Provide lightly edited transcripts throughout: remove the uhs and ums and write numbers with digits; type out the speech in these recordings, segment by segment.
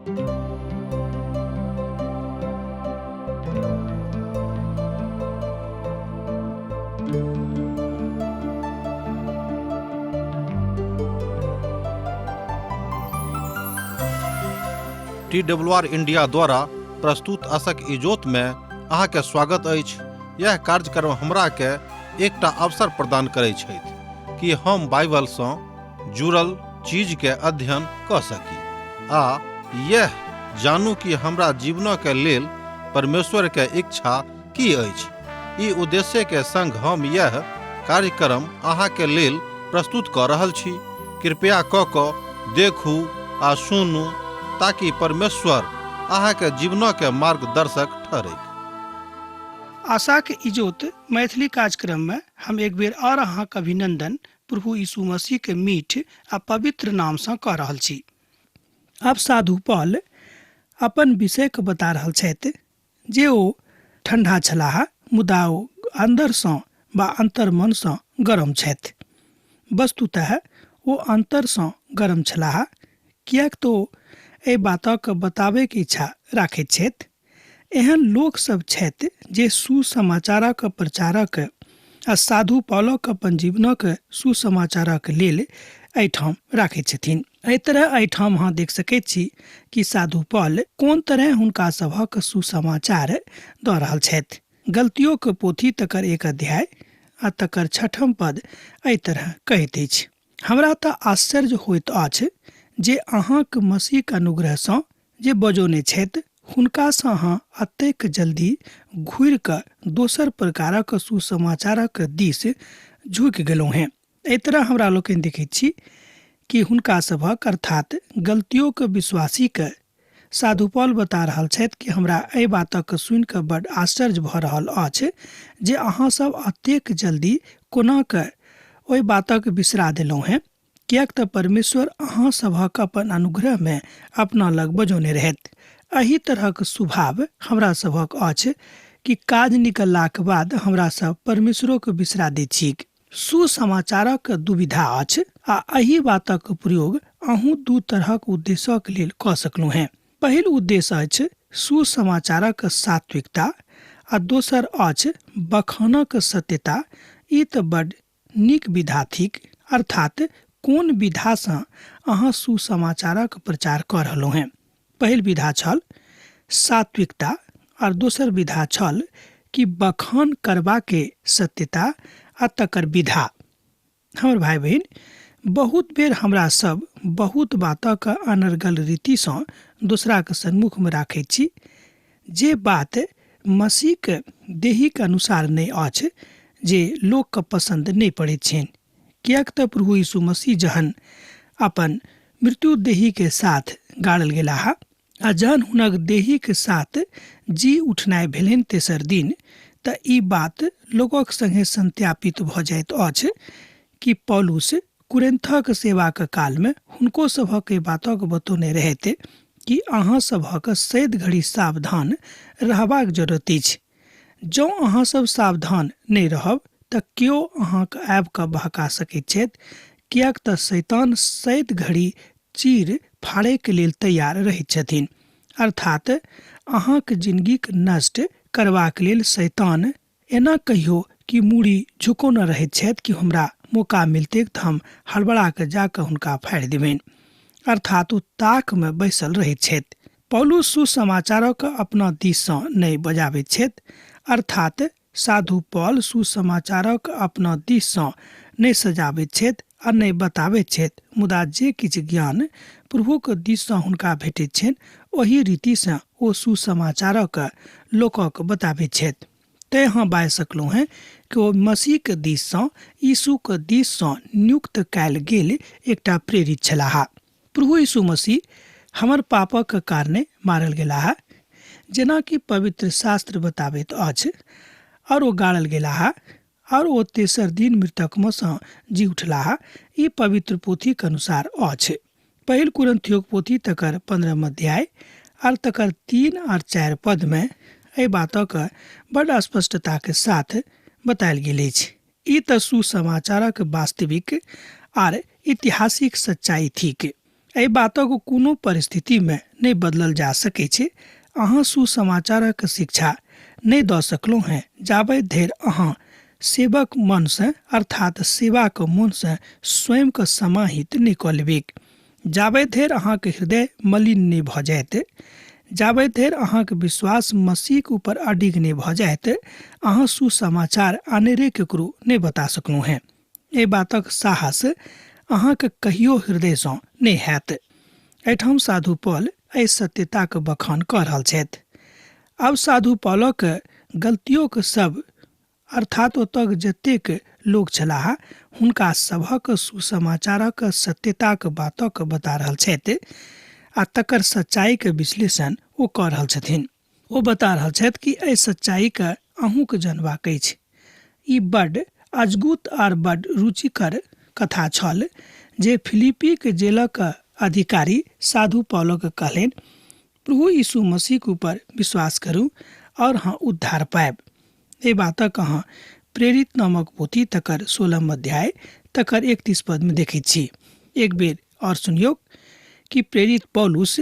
T W R India द्वारा प्रस्तुत असक इजोत में अहाँके स्वागत अछि। यह कार्यक्रम हमरा के एकटा अवसर प्रदान करै छथि कि हम बाइबल सँ जुड़ल चीज के अध्ययन कऽ सकी आ यह जानू कि हमरा जीवन के लेल परमेश्वर के इच्छा की अछि। ई उद्देश्य के संग हम यह कार्यक्रम अहाँ के लेल प्रस्तुत कऽ रहल छी। कृपया कऽ कऽ देखू आ सुनू ताकि परमेश्वर अहाँ के जीवन के मार्गदर्शक ठहरैक। आशाक इजोत मैथिली कार्यक्रम में हम एक बेर और अहाँक अभिनंदन प्रभु यीशु मसीह के मीठ आ पवित्र नाम सँ कऽ रहल छी। आब साधु पॉल अपन विषय के बता रहल छथि जे ओ ठंडा छलाह मुदा ओ अंदर सँ वा अंतर्मन सँ गरम छथि। वस्तुतः ओ अंतर सँ गरम छलाह किएक तऽ ओ एहि बातक बताबैके इच्छा राखैत छथि। एहन लोक सब छथि जे सुसमाचारक प्रचारक आ साधु पॉलक अपन जीवनक सुसमाचारक लेल एहिठाम राखैत छथिन। एहि तरह एहिठाम अहाँ देख सकैत छी कि साधु पॉल कोन तरह हुनका सभक सुसमाचार दऽ रहल छथि। गलतियोक पोथी तकर एक अध्याय आ तकर छठम पद एहि तरह कहैत अछि। हमरा तऽ आश्चर्य होइत अछि जे अहाँक मसीहक अनुग्रहसँ जे बजौने छथि हुनकासँ अहाँ एतेक जल्दी घुरि कऽ दोसर प्रकारक सुसमाचारक दिस झुकि गेलहुँ हेँ। एहि तरह हमरा लोकनि देखैत छी कि हुनका सभक अर्थात गलतियोक विश्वासीके साधु पॉल बता रहल छथि कि हमरा एहि बातक सुनि कऽ बड आश्चर्य भऽ रहल अछि जे अहाँ सब एतेक जल्दी कोना कऽ ओहि बातक बिसरा देलहुँ हेँ, किएक तऽ परमेश्वर अहाँ सभक अपन अनुग्रहमे अपना लग बजौने रहथि। एहि तरहक स्वभाव हमरा सभक अछि कि काज निकललाक बाद हमरा सब परमेश्वरोके बिसरा दैत छी। सुसमाचारक दुविधा अछि आ एहि बातक प्रयोग अहूँ दू तरहक उद्देश्यक लेल कऽ सकलहुँ हेँ। पहिल उद्देश्य अछि सुसमाचारक सात्विकता आ दोसर अछि बखानक सत्यता। ई तऽ बड नीक विधा थिक, अर्थात कोन विधासँ अहाँ सुसमाचारक प्रचार कऽ रहलहुँ हेँ। पहिल विधा छल सात्विकता और दोसर विधा छल कि बखान करबाके सत्यता आ तकर विधा। हमर भाई बहिन, बहुत बेर हमरा सब बहुत बातक अनर्गल रीतिसँ दोसराक सन्मुखमे राखैत छी जे बात मसीहक देहीक अनुसार नहि अछि, जे लोकके पसन्द नहि पड़ैत छनि। किएक तऽ प्रभु यीशु मसीह जहन अपन मृत्यु देहीके साथ गाड़ल गेलाह आ जहन हुनक देहीके साथ जी उठनाइ भेलनि तेसर दिन, तऽ ई बात लोकक संगे सत्यापित भऽ जाइत अछि कि पौलुस कुरिन्थक सेवाक कालमे हुनको सभक एहि बातक बतौने रहथि कि अहाँ सभक सैद घड़ी सावधान रहबाक जरूरत अछि। जँ अहाँ सब सावधान नहि रहब तऽ केओ अहाँक आबि कऽ बहका सकैत छथि, किएक तऽ शैतान सैद घड़ी चीर फाड़ैके लेल तैयार रहैत छथिन। अर्थात अहाँक जिनगीक नष्ट करबाक लेल शैतान एना कहियो कि मूड़ी झुकौने रहैत छथि कि हमरा मौका मिलतैक तऽ हम हड़बड़ा कऽ जा कऽ हुनका फाड़ि देबनि। अर्थात ओ ताकमे बैसल रहैत छथि। पौलुस सुसमाचारक अपना दिससँ नहि बजाबैत छथि, अर्थात साधु पॉल सुसमाचारक अपना दिससँ नहि सजाबैत छथि आ नहि बताबैत छथि, मुदा जे किछु ज्ञान प्रभुक दिससँ हुनका भेटैत छनि ओही रीतिसँ ओ सुसमाचारक लोकक बताबैत छथि। तेँ अहाँ बाजि सकलहुँ हेँ कि ओ मसीहक दिससँ, यीशुक दिससँ नियुक्त कयल गेल एकटा प्रेरित छलाह। प्रभु यीशु मसीह हमर पापक कारणे मारल गेलाह, जेना कि पवित्र शास्त्र बताबैत अछि, और ओ गाड़ल गेलाह और ओ तेसर दिन मृतकमे सँ जी उठलाह, ई पवित्र पोथीक अनुसार अछि। पहिल कुरिन्थियोक पोथी तकर 15 अध्याय और तकर 3 और 4 पदमे एहि बातक बड स्पष्टताके साथ बतायल गेल अछि। ई तऽ सुसमाचारक वास्तविक आर ऐतिहासिक सच्चाई थिक। एहि बातक कोनो परिस्थितिमे नहि बदलल जा सकै छै। अहाँ सुसमाचारक शिक्षा नहि दऽ सकलहुँ हेँ जाबे धरि अहाँ सेवक मनसँ अर्थात सेवाक मोनसँ स्वयंके समाहित नहि कऽ लेबैक, जाबे धरि अहाँके हृदय मलिन नहि भऽ जायत, जाबे धरि अहाँके विश्वास मसीहके ऊपर अडिग नहि भऽ जायत, अहाँ सुसमाचार अनेरे ककरो नहि बता सकलहुँ हेँ। एहि बातक साहस अहाँके कहियो हृदयसँ नहि हैत। एहिठाम साधु पॉल एहि सत्यताक बखान कऽ रहल छथि। आब साधु पॉलक गलतियोक सब अर्थात ओतऽ जतेक लोक छलाह हुनका सभक सुसमाचारक सत्यताक बातक बता रहल छथि आ तकर सच्चाइके विश्लेषण ओ कऽ रहल छथिन। ओ बता रहल छथि कि एहि सच्चाइके अहूँके जनबाक अछि। ई बड्ड अजगुत आर बड्ड रुचिकर कथा छल जे फिलिपीक जेलक अधिकारी साधु पॉलक कहलनि, प्रभु यीशु मसीहक ऊपर विश्वास करू और अहाँ उद्धार पायब। एहि बातक अहाँ प्रेरित नामक पोथी तकर 16 अध्याय तकर 31 पदमे देखैत छी। एक बेर और सुनियौ कि प्रेरित पौलुस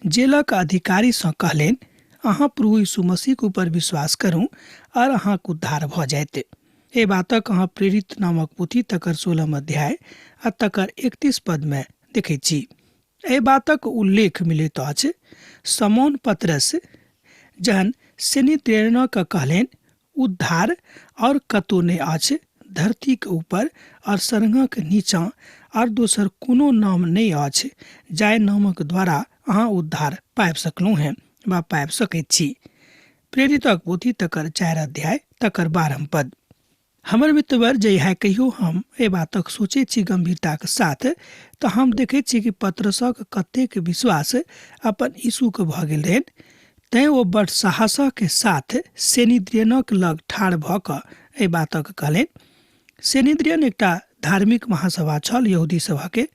जेलक अधिकारीसँ कहलनि, अहाँ प्रभु यीशु मसीहक ऊपर विश्वास करू और अहाँक उद्धार भऽ जायत। एहि बातक अहाँ प्रेरित नामक पोथी तकर 16 अध्याय आ तकर 31 पदमे देखैत छी। एहि बातक उल्लेख मिलैत अछि समौन पतरस जहन शनि कहलनि, उद्धार और कतौ नहि अछि, धरतीक ऊपर और स्वर्गक नीचाँ और दोसर कोनो नाम नहि अछि जाहि नामक द्वारा अहाँ उद्धार पाबि सकलहुँ हेँ वा पाबि सकैत छी। प्रेरितक पोथी तकर 4 अध्याय तकर 12 पद। हमर मित्रवर, जहिया कहियो हम एहि बातक सोचैत छी गंभीरताक साथ, तऽ हम देखैत छी कि पतरसक कतेक विश्वास अपन यीशुके भऽ गेल रहनि, तैँ ओ बड़ साहसक साथ सेनिद्रियनक लग ठाढ़ भऽ कऽ एहि बातक कहलनि। सेनिद्रियन एकटा धार्मिक महासभा छल यहूदी सभके,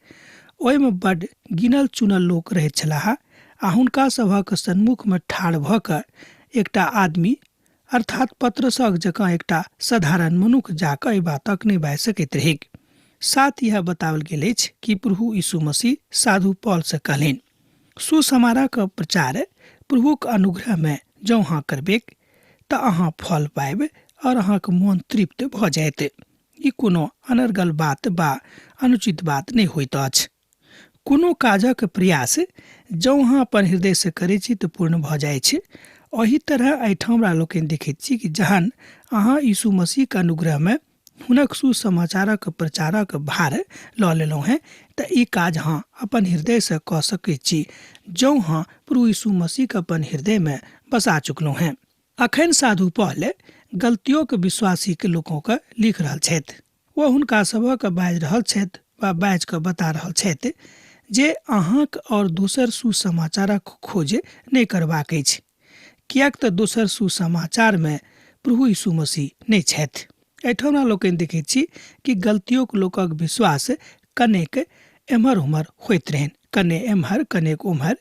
ओहिमे बड्ड गिनल चुनल लोक रहैत छलाह आ हुनका सभक सन्मुखमे ठाढ़ भऽ कऽ एकटा आदमी अर्थात पतरसक जकाँ एकटा साधारण मनुख जा कऽ एहि बातक नहि बाजि सकैत रहैक। साथ इएह बताओल गेल अछि कि प्रभु यीशु मसीह साधु पॉल से कहलनि, सुसमाचारक प्रचार प्रभुक अनुग्रहमे जँ अहाँ करबेक तऽ अहाँ फल पाबि और अहाँक मन तृप्त भऽ जायत। ई कोनो अनर्गल बात बा अनुचित बात नहि होइत अछि। कोनो काजक प्रयास जँ अहाँ अपन हृदयसँ करै छी तऽ पूर्ण भऽ जाइ छै। एहि तरह एहिठाम हमरा लोकनि देखैत छी कि जहन अहाँ यीशु मसीहके अनुग्रहमे हुनक सुसमाचारक प्रचारक भार लऽ लेलहुँ हेँ तऽ ई काज अहाँ अपन हृदयसँ कऽ सकैत छी जँ अहाँ प्रभु यीशु मसीहके अपन हृदयमे बसा चुकलहुँ हेँ। अखन साधु पॉल गलतियोक विश्वासीके लोकोके लिख रहल छथि। ओ हुनका सभक बाजि रहल छथि वा बाजि कऽ बता रहल छथि जे अहाँक और दोसर सुसमाचारक खोज नहि करबाक अछि, किएक तऽ दोसर सुसमाचारमे प्रभु यीशु मसीह नहि छथि। एहिठाम हमरा लोकनि देखैत छी कि गलतियोक लोकक विश्वास कनेक एम्हर ओम्हर होइत रहनि, कने एम्हर कनेक ओम्हर।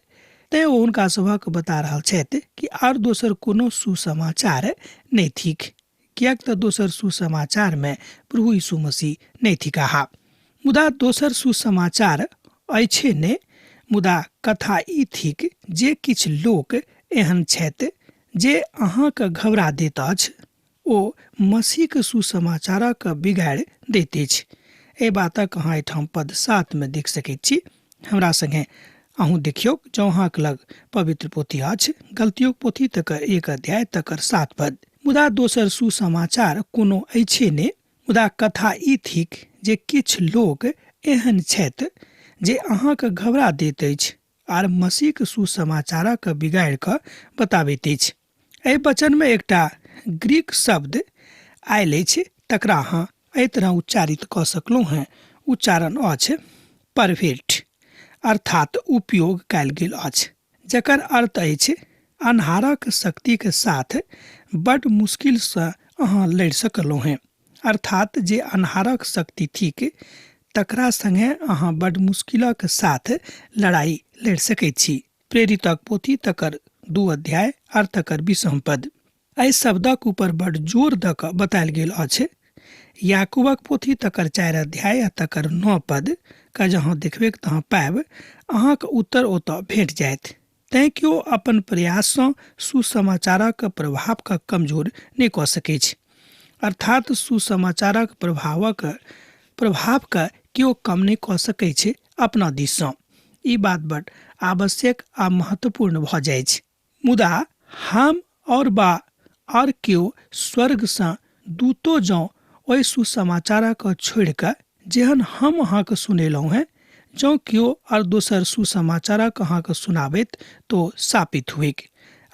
तैँ ओ हुनका सभक बता रहल छथि कि आर दोसर कोनो सुसमाचार नहि थिक, किएक तऽ दोसर सुसमाचारमे प्रभु यीशु मसीह नहि थिकाह। मुदा दोसर सुसमाचार अछि ने, मुदा कथा ई थिक जे किछु लोक एहन छथि जे अहाँके घबरा दैत अछि, ओ मसीहक सुसमाचारक बिगाड़ि दैत अछि। एहि बातक अहाँ एहिठाम पद 7 मे देख सकैत छी। हमरा संगे अहूँ देखियौ, जँ अहाँक लग पवित्र पोथी अछि, गलतियोक पोथी तकर 1 अध्याय तकर 7 पद। मुदा दोसर सुसमाचार कोनो अछि ने, मुदा कथा ई थिक जे किछु लोक एहन छथि जे अहाँके घबरा दैत अछि आर मसीहक सुसमाचारक बिगाड़ि कऽ बताबैत अछि। एहि वचनमे एकटा ग्रीक शब्द आयल अछि, तकरा अहाँ एहि तरह उच्चारित कऽ सकलहुँ हेँ। उच्चारण अछि परवेट, अर्थात उपयोग कयल गेल अछि, जकर अर्थ अछि अन्हारक शक्तिक साथ बड्ड मुश्किलसँ अहाँ लड़ि सकलहुँ हेँ। अर्थात जे अन्हारक शक्ति थिक तकरा संगे अहाँ बड्ड मुश्किलक साथ लड़ाई लड़ि सकैत छी। प्रेरितक पोथी तकर 2 अध्याय आर तकर 20 पद। एहि शब्दक ऊपर बड्ड जोर दऽ कऽ बतायल गेल अछि। याकूबक पोथी तकर 4 अध्याय आ तकर 9 पद के जहाँ देखबै तहाँ पायब, अहाँके उत्तर ओतऽ भेट जायत। तैं केओ अपन प्रयाससँ सुसमाचारक प्रभावके कमजोर नहि कऽ सकैछ। अर्थात सुसमाचारक प्रभावके केओ कम नहि कऽ सकैछ अपना दिससँ। ई बात बड आवश्यक आ महत्वपूर्ण भऽ जाइछ। मुदा हम और बा और केओ स्वर्गसँ दूतो जँ ओहि सुसमाचारक छोड़ि कऽ जेहन हम अहाँके सुनेलहुँ हेँ, जँ केओ और दोसर सुसमाचारक अहाँके सुनाबैत तो शापित होइक।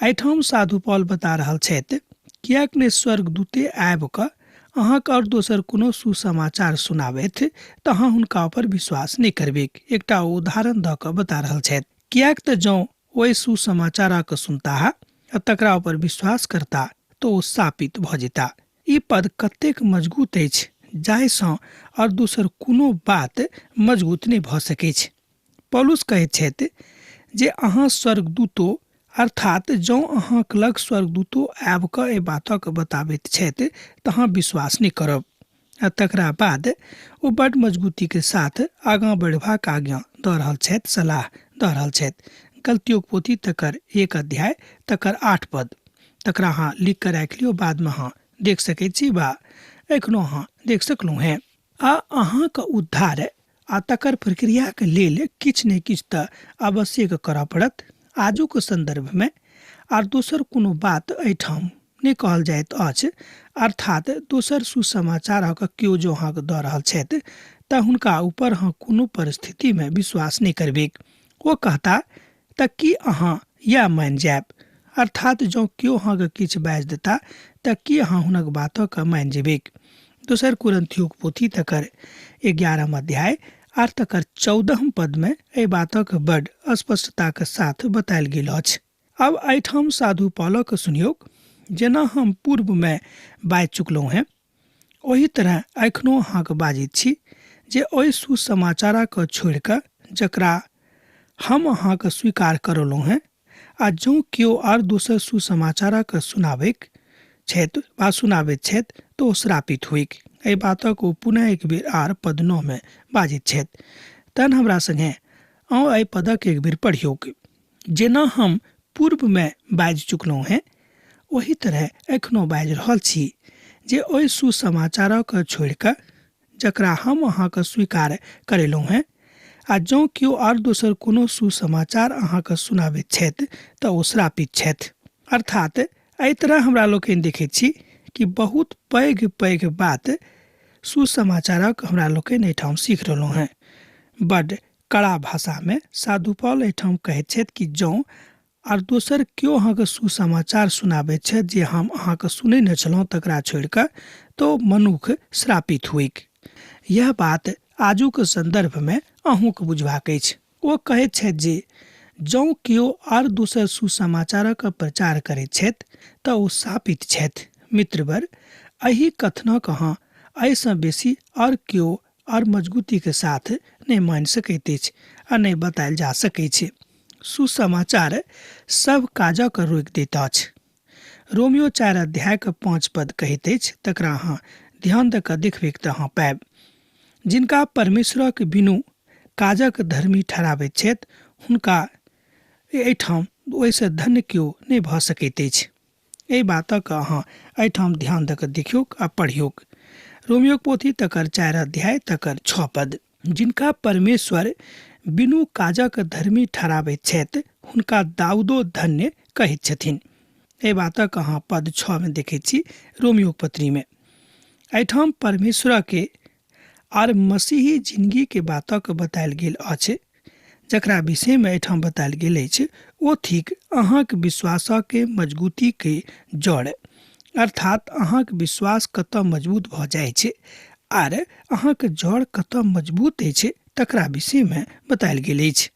एहिठाम साधु पॉल बता रहल छथि, किएक ने स्वर्गदूते आबि कऽ अहाँके और दोसर कोनो सुसमाचार सुनाबथि तऽ अहाँ हुनका ऊपर विश्वास नहि करबैक। एकटा उदाहरण दऽ कऽ बता रहल छथि, किएक तऽ जँ ओहि सुसमाचारक सुनताह आ तकरा ऊपर विश्वास करता तऽ ओ शापित भऽ जेता। ई पद कतेक मजगूत अछि जाहिसँ और दोसर कोनो बात मजगूत नहि भऽ सकैछ। पौलुस कहैत छथि जे अहाँ स्वर्गदूतो, अर्थात जँ अहाँक लग स्वर्गदूतो आबि कऽ एहि बातक बताबैत छथि तऽ अहाँ विश्वास नहि करब। आ तकरा बाद ओ बड मजगूतीके साथ आगाँ बढ़बाक आज्ञा दऽ रहल छथि, सलाह दऽ रहल छथि। गलतियोक पोथी तकर 1 अध्याय तकर 8 पद, तकरा अहाँ लिख कऽ राखि लियौ, बादमे अहाँ देख सकैत छी बा एखनो अहाँ देख सकलहुँ हेँ। आ अहाँके उद्धार आ तकर प्रक्रियाके लेल किछु ने किछु तऽ आवश्यक करऽ पड़त। आजुक सन्दर्भमे आर दोसर कोनो बात एहिठाम नहि कहल जाइत अछि। अर्थात दोसर सुसमाचार अहाँके केओ जो अहाँके दऽ रहल छथि तऽ हुनका ऊपर अहाँ कोनो परिस्थितिमे विश्वास नहि करबैक। ओ कहता तऽ की अहाँ यैह मानि जायब? अर्थात जँ केओ अहाँके किछु बाजि देता तऽ की अहाँ हुनक बातके मानि जेबैक? दोसर कुरिन्थियोक पोथी तकर 11 अध्याय आर तकर 14 पदमे एहि बातक बड स्पष्टताक साथ बतायल गेल अछि। अब एहिठाम साधु पॉलक सुनियौक, जेना हम पूर्वमे बाजि चुकलहुँ हेँ ओही तरह एखनो अहाँके बाजैत छी जे ओहि सुसमाचारक छोड़ि कऽ जकरा हम अहाँके स्वीकार करौलहुँ हेँ, आ जँ केओ आर दोसर सुसमाचारक सुनाबैक छथि वा सुनाबैत छथि तऽ ओ श्रापित होइक। एहि बातक ओ पुनः एक बेर आर पद 9 मे बाजैत छथि। तहन हमरा संगे अहूँ एहि पदक एक बेर पढ़ियौक। जेना हम पूर्वमे बाजि चुकलहुँ हेँ ओही तरह एखनो बाजि रहल छी जे ओहि सुसमाचारक छोड़ि कऽ जकरा हम अहाँके स्वीकार करेलहुँ हेँ, आ जँ केओ आर दोसर कोनो सुसमाचार अहाँके सुनाबैत छथि तऽ ओ श्रापित छथि। अर्थात एहि तरह हमरा लोकनि देखैत छी कि बहुत पैघ पैघ बात सुसमाचारक हमरा लोकनि एहिठाम सीख रहलहुँ हेँ। बड कड़ा भाषामे साधु पॉल एहिठाम कहैत छथि कि जँ आर दोसर केओ अहाँके सुसमाचार सुनाबैत छथि जे हम अहाँके सुनै नहि छलहुँ तकरा छोड़ि कऽ, तऽ ओ मनुख श्रापित होइक। यह बात आजुक सन्दर्भमे अहूँके बुझबाक अछि। ओ कहैत छथि जे जँ केओ आर दोसर सुसमाचारक प्रचार करैत छथि तऽ ओ शापित छथि। मित्रवर, एहि कथनक अहाँ एहिसँ बेसी आओर केओ आओर मजगूतीके साथ नहि मानि सकैत अछि आ नहि बतायल जा सकैत छै। सुसमाचार सब काजक रोकि दैत अछि। रोमियो 4 अध्यायके 5 पद कहैत अछि, तकरा अहाँ ध्यान दऽ कऽ देखबैक तऽ अहाँ पायब। जिनका परमेश्वरक बिनु काजक धर्मी ठहराबैत छथि हुनका एहिठाम ओहिसँ धन्य केओ नहि भऽ सकैत अछि। एहि बातक अहाँ एहिठाम ध्यान दऽ कऽ देखियौक आ पढ़ियौक। रोमियोक पोथी तकर 4 अध्याय तकर 6 पद। जिनका परमेश्वर बिनु काजक धर्मी ठहराबैत छथि हुनका दाऊदो धन्य कहैत छथिन। एहि बातक अहाँ पद 6 मे देखैत छी रोमियोक पत्री मे। एहिठाम परमेश्वरके आर मसीही जिंदगी के बातक बतायल गेल अछि, जकरा विषय मे एहिठाम बतायल गेल अछि ओ थिक अहाँक विश्वासके मजबूती के जड़। अर्थात अहाँक विश्वास कतऽ मजबूत भऽ जाइ छै आर अहाँक जड़ कतऽ मजबूत अछि तकरा विषय मे बतायल गेल अछि।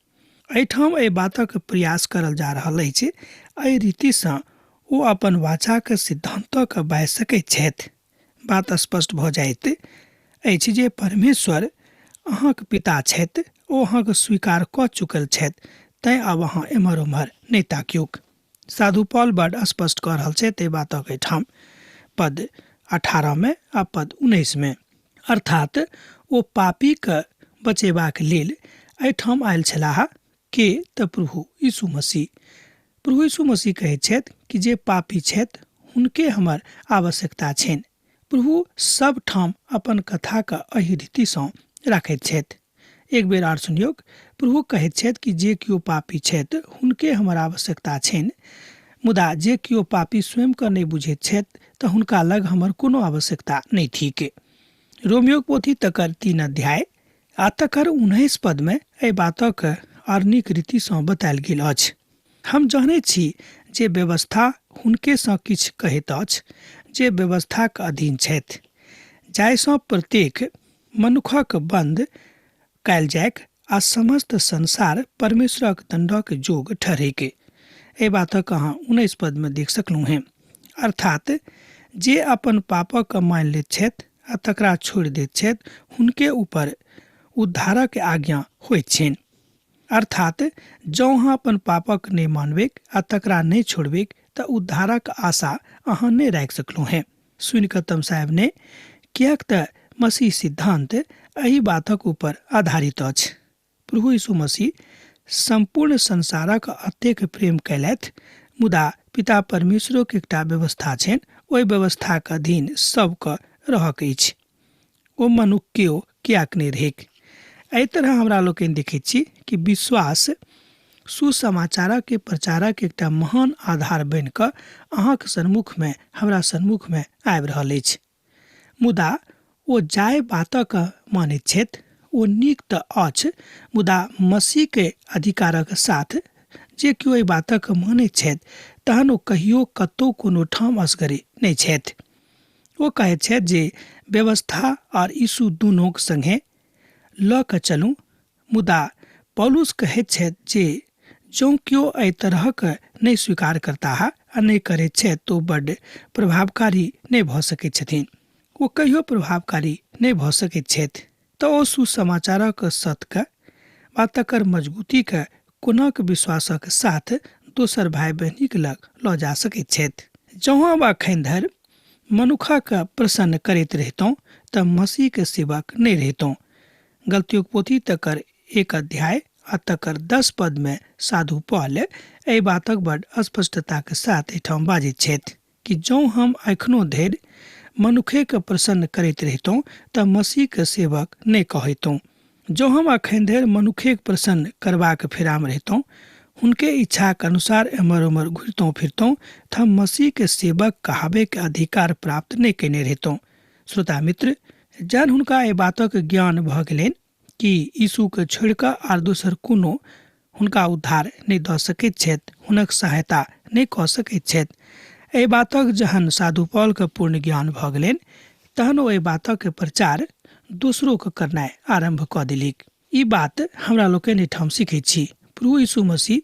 एहिठाम एहि बातक प्रयास करल जा रहल अछि। एहि रीतिसँ ओ अपन वाचाक सिद्धान्तक बाजि सकैत छथि। बात स्पष्ट भऽ जाइत अछि जे परमेश्वर अहाँक पिता छथि, ओ अहाँके स्वीकार कऽ चुकल छथि, तैँ आब अहाँ एम्हर ओम्हर नहि ताकियौक। साधु पॉल बड स्पष्ट कऽ रहल छथि एहि बातक एहिठाम। पद 18 में आ पद 19 में। अर्थात ओ पापीके बचेबाक लेल एहिठाम आयल छलाह के तऽ प्रभु यीशु मसीह। प्रभु यीशु मसीह कहैत छथि कि जे पापी छथि हुनके हमर आवश्यकता छनि। प्रभु सब ठाम अपन कथाके एहि रीतिसँ राखैत छथि। एक बेर आर सुनियौक, प्रभु कहैत छथि कि जे केओ पापी छथि हुनके हमर आवश्यकता छनि, मुदा जे केओ पापी स्वयंके नहि बुझैत छथि तऽ हुनका लग हमर कोनो आवश्यकता नहि थिक। रोमियोक पोथी तकर 3 अध्याय आ तकर 19 पदमे एहि बातक आर नीक रीतिसँ बतायल गेल अछि। हम जानैत छी जे व्यवस्था हुनकेसँ किछु कहैत अछि जे व्यवस्थाक अधीन छथि, जाहिसँ प्रत्येक मनुखक बन्द कयल जाइक आ समस्त संसार परमेश्वरक दण्डक जोग ठहरैक। एहि बातक अहाँ 19 पदमे देख सकलहुँ हेँ। अर्थात जे अपन पापक मानि लैत छथि आ तकरा छोड़ि दैत छथि हुनके ऊपर उद्धारक आज्ञा होइत छनि। अर्थात जँ अहाँ अपन पापक नहि मानबैक आ तकरा नहि छोड़बैक तऽ उद्धारक आशा अहाँ नहि राखि सकलहुँ हेँ। सुनि कऽ तमसायब नहि, किएक तऽ मसीह सिद्धान्त एहि बातक ऊपर आधारित अछि। प्रभु यीशु मसीह सम्पूर्ण संसारक अतेक प्रेम कयलथि, मुदा पिता परमेश्वरोक एकटा व्यवस्था छनि, ओहि व्यवस्थाक अधीन सबके रहक अछि, ओ मनुख केओ किएक नहि रहैक। एहि तरह हमरा लोकनि देखैत छी कि विश्वास सुसमाचारक प्रचारक एकटा महान आधार बनि कऽ अहाँक सन्मुखमे हमरा सन्मुखमे आबि रहल अछि। मुदा ओ जाहि बातक मानैत छथि ओ नीक तऽ अछि, मुदा मसीहके अधिकारक साथ जे केओ एहि बातक मानैत छथि तहन ओ कहियो कतहु कोनो ठाम असगरे नहि छथि। ओ कहैत छथि जे व्यवस्था आओर यीशु दुनूक संगे लऽ कऽ चलू, मुदा पौलुस कहैत छथि जे जँ केओ एहि तरहक नहि स्वीकार करताह आ नहि करैत छथि तऽ ओ बड्ड प्रभावकारी नहि भऽ सकैत छथिन। ओ कहियो प्रभावकारी नहि भऽ सकैत छथि। तऽ ओ सुसमाचारक सतके वा तकर मजबूतीके कोनाक विश्वासक साथ दोसर भाय बहिनीक लग लऽ जा सकैत छथि। जँ आब एखन धरि मनुखक प्रसन्न करैत रहितहुँ तऽ मसीहके सेवक नहि रहितहुँ। गलतियोक पोथी तकर 1 अध्याय आ तकर 10 पदमे साधु पॉल एहि बातक बड स्पष्टताक साथ एहिठाम बाजैत छथि कि जँ हम एखनो धरि मनुखेके प्रसन्न करैत रहितहुँ तऽ मसीहके सेवक नहि कहैतहुँ। जँ हम एखन धरि मनुखेके प्रसन्न करबाक फेरामे रहितहुँ, हुनके इच्छाक अनुसार एम्हर ओम्हर घुरितहुँ फिरतहुँ तऽ हम मसीहके सेवक कहाबैके अधिकार प्राप्त नहि कयने रहितहुँ। श्रोता मित्र, जहन हुनका एहि बातक ज्ञान भऽ गेलनि कि यीशुके छोड़ि कऽ आर दोसर कोनो हुनका उद्धार नहि दऽ सकैत छथि, हुनक सहायता नहि कऽ सकैत छथि, एहि बातक जहन साधु पॉलके पूर्ण ज्ञान भऽ गेलनि तहन ओ एहि बातक प्रचार दोसरोके करनाइ आरम्भ कऽ देलिक। ई बात हमरा लोकनि एहिठाम सीखैत छी। प्रभु यीशु मसीह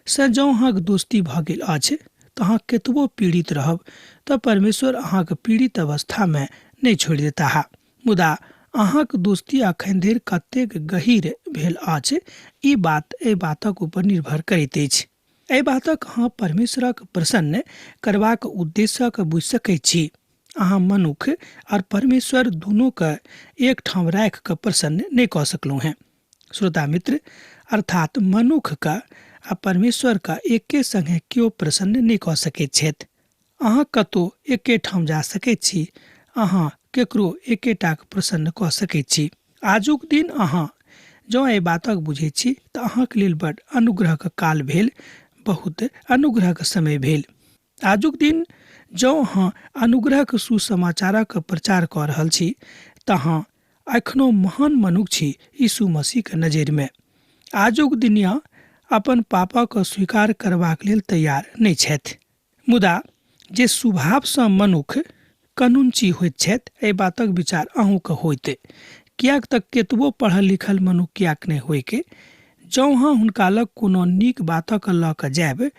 सँ जँ अहाँक दोस्ती भऽ गेल अछि तऽ अहाँ कतबो पीड़ित रहब तऽ परमेश्वर अहाँक पीड़ित अवस्थामे नहि छोड़ि देताह। मुदा अहाँक दोस्ती अखन धरि कतेक गहीर भेल अछि ई बात एहि बातक ऊपर निर्भर करैत अछि। एहि बातक अहाँ परमेश्वरक प्रसन्न करबाक उद्देश्यक बुझि सकैत छी। अहाँ मनुख और परमेश्वर दुनूके एकठाम राखि कऽ प्रसन्न नहि कऽ सकलहुँ हेँ। श्रोता मित्र, अर्थात मनुखके आ परमेश्वरके एके संगे केओ प्रसन्न नहि कऽ सकैत छथि। अहाँ कतहु एकेठाम जा सकैत छी, अहाँ केकरो एकेटाके प्रसन्न कऽ सकैत छी। आजुक दिन अहाँ जँ एहि बातक बुझैत छी तऽ अहाँके लेल बड अनुग्रहक काल भेल, बहुत अनुग्रहक समय भेल। आजुक दिन जँ अहाँ अनुग्रहक सुसमाचारक प्रचार कऽ रहल छी तऽ अहाँ एखनो महान मनुख छी यीशु मसीहके नजरिमे। आजुक दुनिया अपन पापक स्वीकार करबाक लेल तैयार नहि छथि, मुदा जे स्वभावसँ मनुख कनुनची होइत छथि एहि बातक विचार अहूँके होइत, किएक तऽ केतबो पढ़ल लिखल मनुख किएक नहि होइके, जँ अहाँ हुनका लग कोनो नीक बातक लऽ कऽ जायब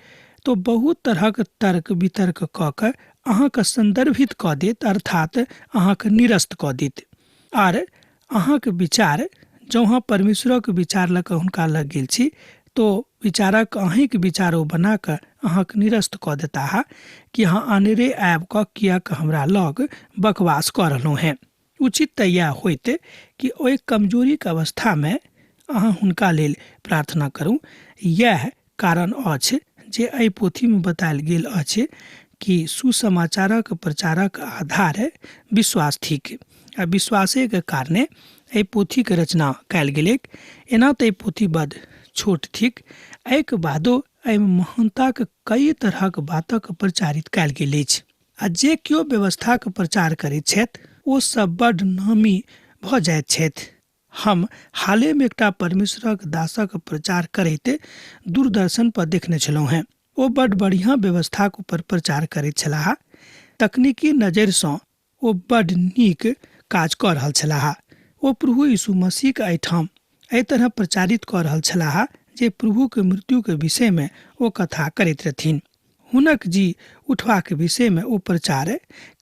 तऽ बहुत तरहक तर्क वितर्क कऽ कऽ अहाँके सन्दर्भित कऽ देत, अर्थात अहाँके निरस्त कऽ देत। आर अहाँके विचार जँ अहाँ परमेश्वरक विचार लऽ कऽ हुनका लग गेल छी तो विचारक अहीँके विचार ओ बना कऽ अहाँके निरस्त कऽ देताह कि अहाँ अनेरे आबि कऽ किएक हमरा लग बकवास कऽ रहलहुँ हेँ। उचित तऽ इएह होइत कि ओहि कमजोरीके अवस्थामे अहाँ हुनका लेल प्रार्थना करू। इएह कारण अछि जे एहि पोथीमे बतायल गेल अछि कि सुसमाचारक प्रचारक आधार विश्वास थिक आ विश्वासेके कारणे एहि पोथीके रचना कयल गेलैक। एना तऽ ई पोथी बड छोट थिक, एहिके बादो एहिमे महानताक कई तरहक बातक प्रचारित कयल गेल अछि आ जे केओ व्यवस्थाक प्रचार करैत छथि ओ सब बड नामी भऽ जाइत छथि। हम हालेमे एकटा परमेश्वरक दासक प्रचार करैत दूरदर्शन पर देखने छलहुँ हेँ। ओ बड बढ़िआँ व्यवस्थाक ऊपर प्रचार करैत छलाह। तकनीकी नजरिसँ ओ बड नीक काज कऽ रहल छलाह। ओ प्रभु यीशु मसीहक एहिठाम एहि तरह प्रचारित कऽ रहल छलाह जे प्रभुक मृत्युक विषयमे ओ कथा करैत रहथिन। हुनक जी उठबाक विषयमे ओ प्रचार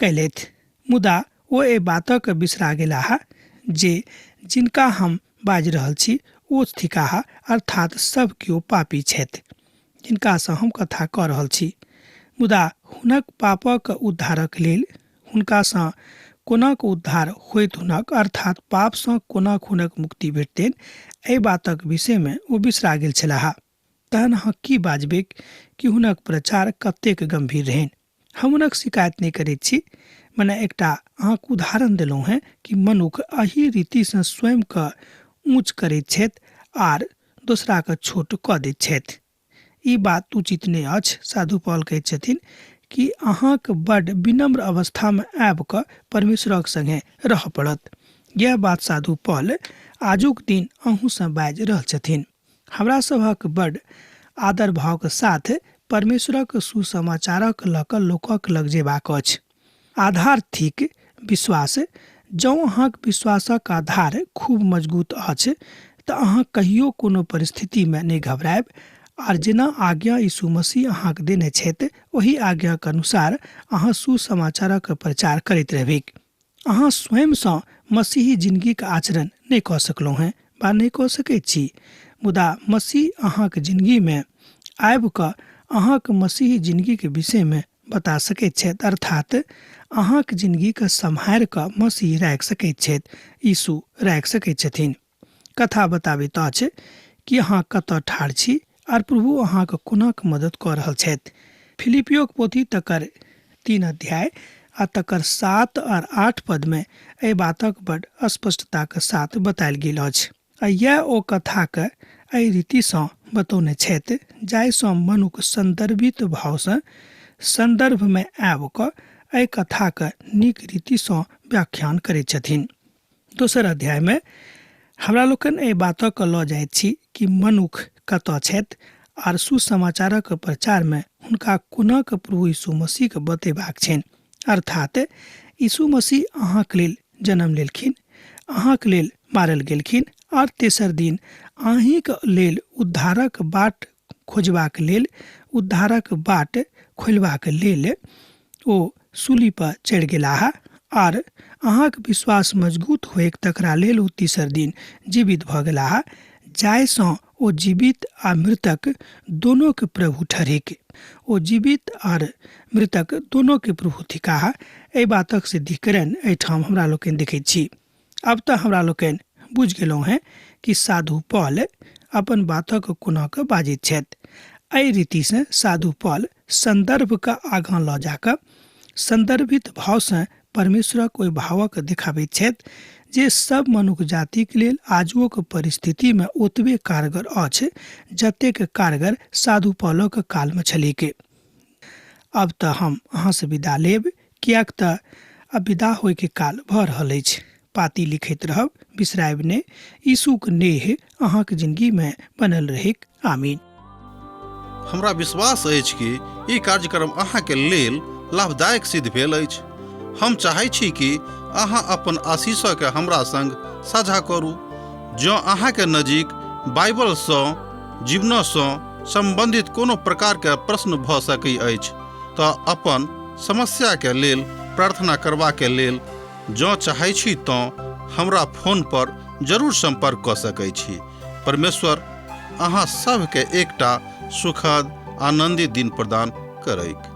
कयलथि। मुदा ओ एहि बातक बिसरा गेलाह जे जिनका हम बाजि रहल छी ओ थिकाह, अर्थात् सभ केओ पापी छथि जिनकासँ हम कथा कऽ रहल छी। मुदा हुनक पापक उद्धारक लेल हुनकासँ कोनाक उद्धार होइत हुनक, अर्थात् पापसँ कोनाक हुनक मुक्ति भेटतनि, एहि बातक विषयमे ओ बिसरा गेल छलाह। तहन अहाँ की बाजबैक कि हुनक प्रचार कतेक गम्भीर रहनि। हम हुनक शिकायत नहि करैत छी, मने एकटा अहाँके उदाहरण देलहुँ हेँ कि मनुख एहि रीतिसँ स्वयंके ऊँच करैत छथि आर दोसराके छोट कऽ दैत छथि। ई बात उचित नहि अछि। साधु पॉल कहैत छथिन कि अहाँके बड विनम्र अवस्थामे आबि कऽ परमेश्वरक संगे रहऽ पड़त। यैह बात साधु पॉल आजुक दिन अहूँसँ बाजि रहल छथिन। हमरा सभक बड आदर भावक साथ परमेश्वरक सुसमाचारक लऽ कऽ लोकक लग जेबाक अछि। आधार थिक विश्वास। जौं अहाँक विश्वासक आधार खूब मजगूत अछि तऽ अहाँ कहियो कोनो परिस्थितिमे नहि घबरायब आर जेना आज्ञा यीशु मसीह अहाँक देने छथि ओहि आज्ञाक अनुसार अहाँ सुसमाचारक प्रचार करैत रहबैक। अहाँ स्वयंसँ मसीही जिनगीक आचरण नहि कऽ सकलहुँ हेँ वा नहि कऽ सकैत छी, मुदा मसीह अहाँक जिनगीमे आबि कऽ अहाँक मसीही जिनगीक विषयमे बता सकैत छथि, अर्थात् अहाँक जिनगीकेँ सम्हारि कऽ मसीह राखि सकैत छथि, यीशु राखि सकैत छथिन। कथा बताबैत अछि कि अहाँ कतऽ ठाढ़ छी आर प्रभु अहाँक कोनाक मदद कऽ रहल छथि। फिलिपियोक पोथी तकर 3 अध्याय आ तकर 7 आर 8 पदमे एहि बातक बड स्पष्टताक साथ बतायल गेल अछि। आ यैह ओ कथाक एहि रीतिसँ बतौने छथि जाहिसँ मनुख सन्दर्भित भावसँ सन्दर्भमे आबि कऽ एहि कथाक नीक रीतिसँ व्याख्यान करैत छथिन। दोसर अध्यायमे हमरा लोकनि एहि बातक लऽ जाइत छी कि मनुख कतऽ छथि आर सुसमाचारक प्रचारमे हुनका कोनाक प्रभु यीशु मसीहके बतेबाक छनि। अर्थात यीशु मसीह अहाँक लेल जन्म लेलखिन, अहाँक लेल मारल गेलखिन आर तेसर दिन अहीँक लेल उद्धारक बाट खोजबाक लेल, उद्धारक बाट खोलबाक लेल ओ सूली पर चढ़ि गेलाह आर अहाँक विश्वास मजगूत होइक तकरा लेल ओ तेसर दिन जीवित भऽ गेलाह, जाहिसँ ओ जीवित आ मृतक दोनोके प्रभु ठहरिक। ओ जीवित आर मृतक दोनोके प्रभु थिकाह। एहि बातक सिद्धिकरण एहिठाम हमरा लोकनि देखैत छी। अब तऽ हमरा लोकनि बुझि गेलहुँ हेँ कि साधु पॉल अपन बातक कोना कऽ बाजैत छथि। एहि रीतिसँ साधु पॉल सन्दर्भके आगाँ लऽ जाकऽ सन्दर्भित भावसँ परमेश्वरक ओहि भावक देखाबैत छथि जे सब मनुख जातिक लेल आजुओक परिस्थितिमे ओतबे कारगर अछि जतेक कारगर साधु पॉलक कालमे छलैक। अब तऽ हम अहाँसँ विदा लेब किएक तऽ आब विदा होइके काल भऽ रहल अछि। पाती लिखैत रहब, बिसरायब नहि। यीशुक नेह अहाँक जिनगीमे बनल रहैक। आमीन। हमरा विश्वास अछि कि ई कार्यक्रम अहाँके लेल लाभदायक सिद्ध भेल अछि। हम चाहै छी कि अहाँ अपन आशीषके हमरा संग साझा करू। जँ अहाँके नजीक बाइबलसँ जीवनसँ सम्बन्धित कोनो प्रकारके प्रश्न भऽ सकै अछि तऽ अपन समस्याके लेल प्रार्थना करबाके लेल जँ चाहै छी तँ हमरा फोन पर जरूर सम्पर्क कऽ सकै छी। परमेश्वर अहाँ सभके एकटा सुखद आनंदित दिन प्रदान करैक।